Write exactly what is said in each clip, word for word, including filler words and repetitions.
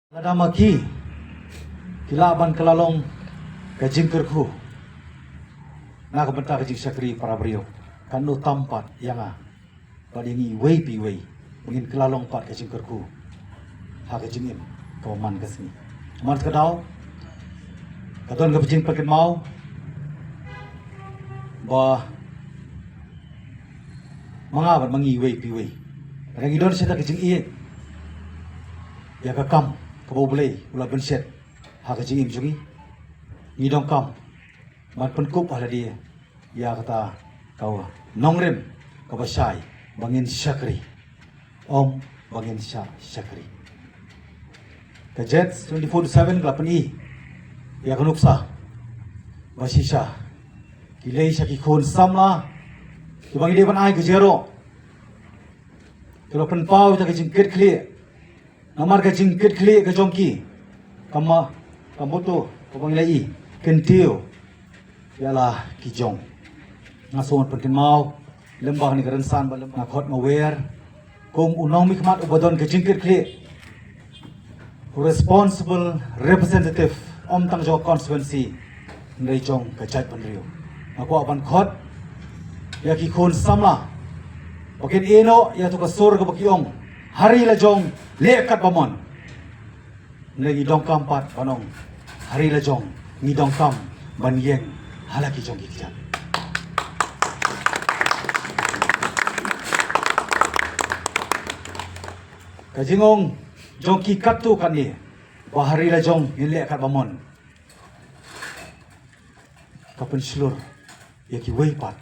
Lada ma ki ki lah ban kylla long ka jingkyrkhu na ka bynta ka jingshakri para briew, kan nud tam pat ïa nga bad ïa ngi iwei pa iwei ba ngin kylla long pat ka jingkyrkhu ha ka jingim kaba man ka sngi. Namar kata ka daw ka don kaba jingpynkynmaw ba ma nga bad ma ngi iwei pa iwei, lada ngi don shisha ka jingïeit ïa ka kam kaba U Blei u la pynshet ha ka jingim jong ngi, ngi donkam ban pynkup ha lade ïa kata ka nongrim kaba shai ba ngin shakri, ym ba ngin shah shakri. Ka Jets twenty-four seven ka la pyni ïa ka nuksa ba shisha ki lei sha ki khun samla kiba ngi dei ban ai ka jingïaroh, ki la pynpaw ïa ka jingkitkhlieh. Namar ka jingkitkhlieh ka jong ki, kama ka motto kaba ngi la ïohi, kyntiew ïa la ki jong. Nga sngewbha ban pynkynmaw lem bad kane ka rynsan ba lem nga khot nga wer kum u nongmihkhmat uba don ka jingkitkhlieh, u responsible representative, ym tang jong ka constituency, hynrei jong ka jaitbynriew. Nga kwah ban khot ïa ki khun samla ba kin ïehnoh ïa tu ka sur kaba ki ong, ha ri la jong leh katba mon. Hynrei ngi donkam pat ban ong, ha ri la jong ngi donkam ban ïeng ha la ki jong ki kjat. Ka jingong jong ki katto katne ba ha ri la jong ngin leh katba mon, ka pynshlur ïa kiwei pat.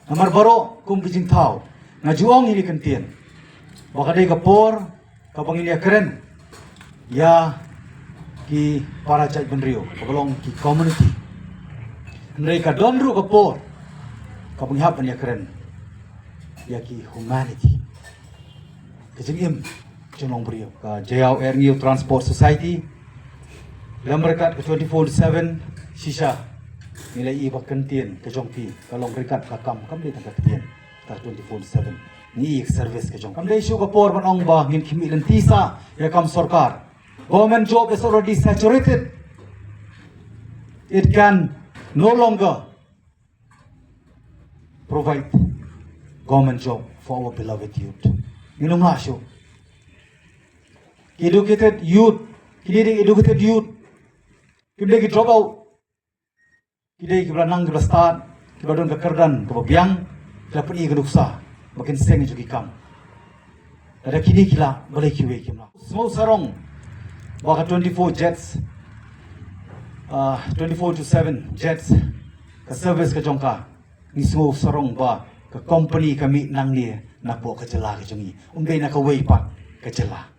Namar baroh kum ki jingthaw, nga ju ong ïa kane ka ktien ba ka dei ka por kaba ngin ïakren ïa ki para jaitbynriew kaba long ki community. Hynrei ka don ruh ka por kaba ngi hap ban ïakren ïa ki humanity, ka jingim jong u nongbriew. Ka Jaïaw Air Ngew Transport Society lem ryngkat ka twenty-four seven shisha ngi la ïohi ba ka ktien ka jong phi ka long ryngkat ka kam, kam dei tang ka ktien, ka twenty-four seven. Ngi ïohi ka service ka jong phi. Kam dei shuh ka por ban ong ba ngin khmih lynti sah ïa ka kam sorkar. Government job is already saturated. It can no longer provide government job for our beloved youth. Ngin ym lah shuh. Ki educated youth, ki dei educated youth, kim dei ki drop out. Ki dei kiba la nang, kiba la stad, kiba la don ka kyrdan kaba biang, ki la pyni ka nuksa ba kin seng jong ki kam. Lada kine ki lah, balei kiwei kim lah? Sngewsarong ba ka twenty-four jets, ah, twenty-four to seven jets, ka service ka jong ka, ngi sngewsarong ba ka company ka mih nangne napoh ka jylla ka jong ngi, ym dei na kawei pat ka jylla.